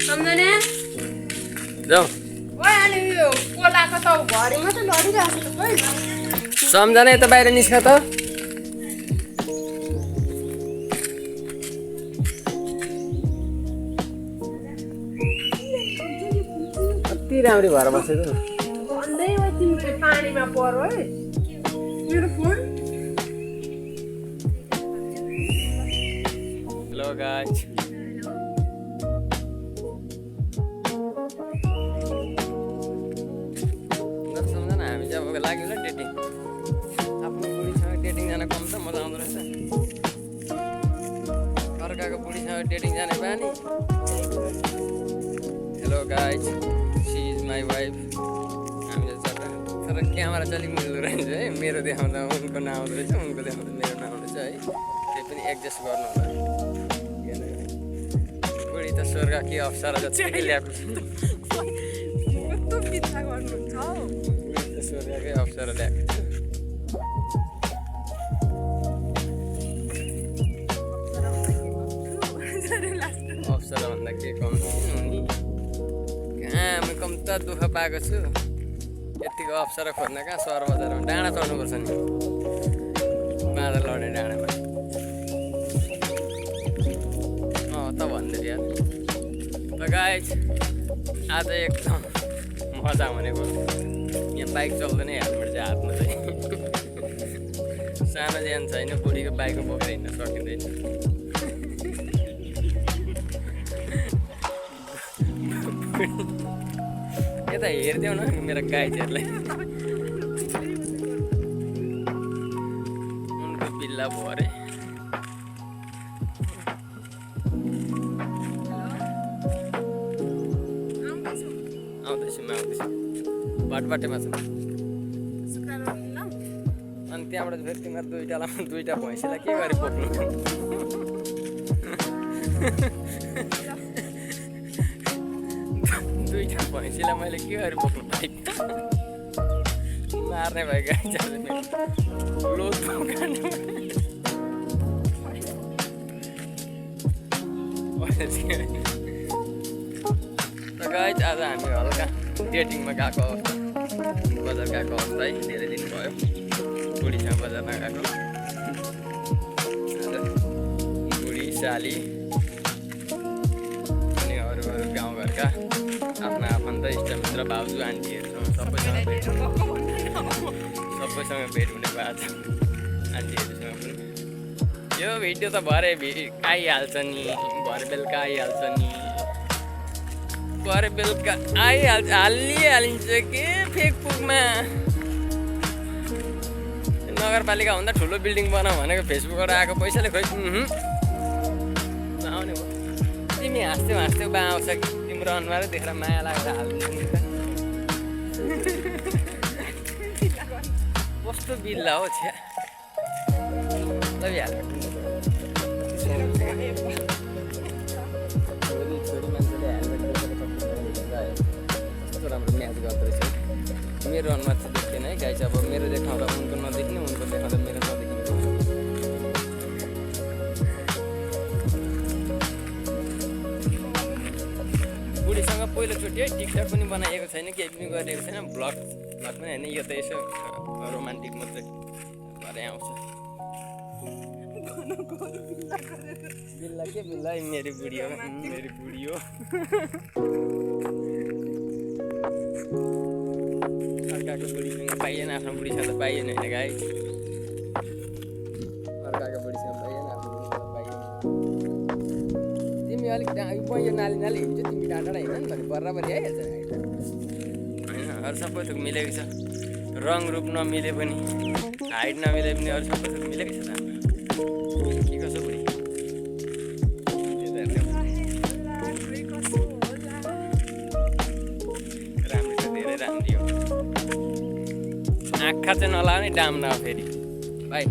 सम्झने जाऊ ओए अनि यो कोलाको त भरि मात्रै लडिरहेको छ खोइ सम्झना यता बाहिर निस्क त कति राम्री भएर बसेको भन्दै हो तिमीले पानीमा परो है मेरो फोन हेलो गाइस लाग्यो डेटिङ आफ्नो बुढीसँग डेटिङ जान कम त मजा आउँदो रहेछ अर्काको बुढीसँग डेटिङ जाने बानी hello guys she is my wife हामीले तर क्यामेरा चाहिँ अलिक मिल्दो रहेछ है मेरो देखाउँदा उनको नआउँदो रहेछ उनको देखाउँदा मेरो नआउँदो रहेछ है त्यही पनि एडजस्ट गर्नु होला बुढी त स्वर्ग के अप्सरा जति ल्याएको स्वर्गकै अप्सरा ल्याएको छु अप्सरा भन्दा के कम नि कहाँ म कम त दुःख पाएको छु यतिको अप्सरा खोज्न कहाँ सहर बजारमा डाँडा चढ्नुपर्छ नि बाँदर लड्ने डाँडामा त भन्दै यार त गाइस आज एकदम मजा भनेको यहाँ बाइक चल्दैन हेलमेट चाहिँ हातमा चाहिँ सानो ज्यान छैन बुढीको बाइकमा बोकेर हिँड्न सकिँदैन यता हेरिदेऊ न मेरो गाइजहरूलाई उनको बिल्ला भयो अरे आउँदैछु म आउँदैछु बाटोमा छ अनि त्यहाँबाट फेरि तिमीहरू दुईवटा भैँसीलाई के गरी बोक्नु दुईवटा भैँसीलाई मैले के गरी बोक्नु बाइक मार्ने भयो गाडी जाँदै लोड गाइज आज हामी हल्का डेटिङमा गएको बजार गएको अवस्था है धेरै दिन भयो बुढीसँग बजारमा गएको बुढी साली अनि अरू गाउँघरका आफ्ना आफन्त इष्टमित्र भाउजू आन्टीहरूसँग सबैसँग भेट हुने भएको छ आन्टीहरूसँग पनि यो भिडियो त भरे आइहाल्छ नि भरे बेलुका आइहाल्छ नि भरे बेलुका हालिहालिन्छ के फेसबुकमा नगरपालिका भन्दा ठुलो बिल्डिङ बनाऊ भनेको फेसबुकबाट आएको पैसाले खोइ आउने भयो तिमी हाँस्थ्यौ बा आउँछ कि तिम्रो अनुहारै देखेर माया लागेर हालिदिन्छ नि कस्तो बिल्ला हो छ्या लबिहाल राम्रो म्याच गर्दो रहेछ मेरो अनुहार चाहिँ देख्दैन है गाई चाहिँ अब मेरो देखाउँदा उनको नदेख्ने उनको देखाउँदा मेरो नदेख्ने बुढीसँग पहिलोचोटि है टिकटक पनि बनाइएको छैन केही पनि गरिएको छैन भ्लग पनि होइन यो त यसो रोमान्टिक मात्रै भरे आउँछ बिल्ला के बिल्ला मेरी बुढी हो अर्काको बुढीसँग पाइएन आफ्नो बुढीसँग त पाइएन होइन गाई अर्काको बुढीसँग पाइएन आफ्नो बुढीसँग पाइएन तिमी अलिक यो नाली हिँड्छ तिमी टाढा हिँड नि भने बराबरी आइहाल्छ होइन अरू सबै थोक मिलेको छ रङ रूप नमिले पनि हाइट नमिले पनि अरू सबै थोक मिलेको छ के कसो बुढी राम्रो छ धेरै राम्रो हो आँखा चाहिँ नलाउने डाम न फेरि भाइ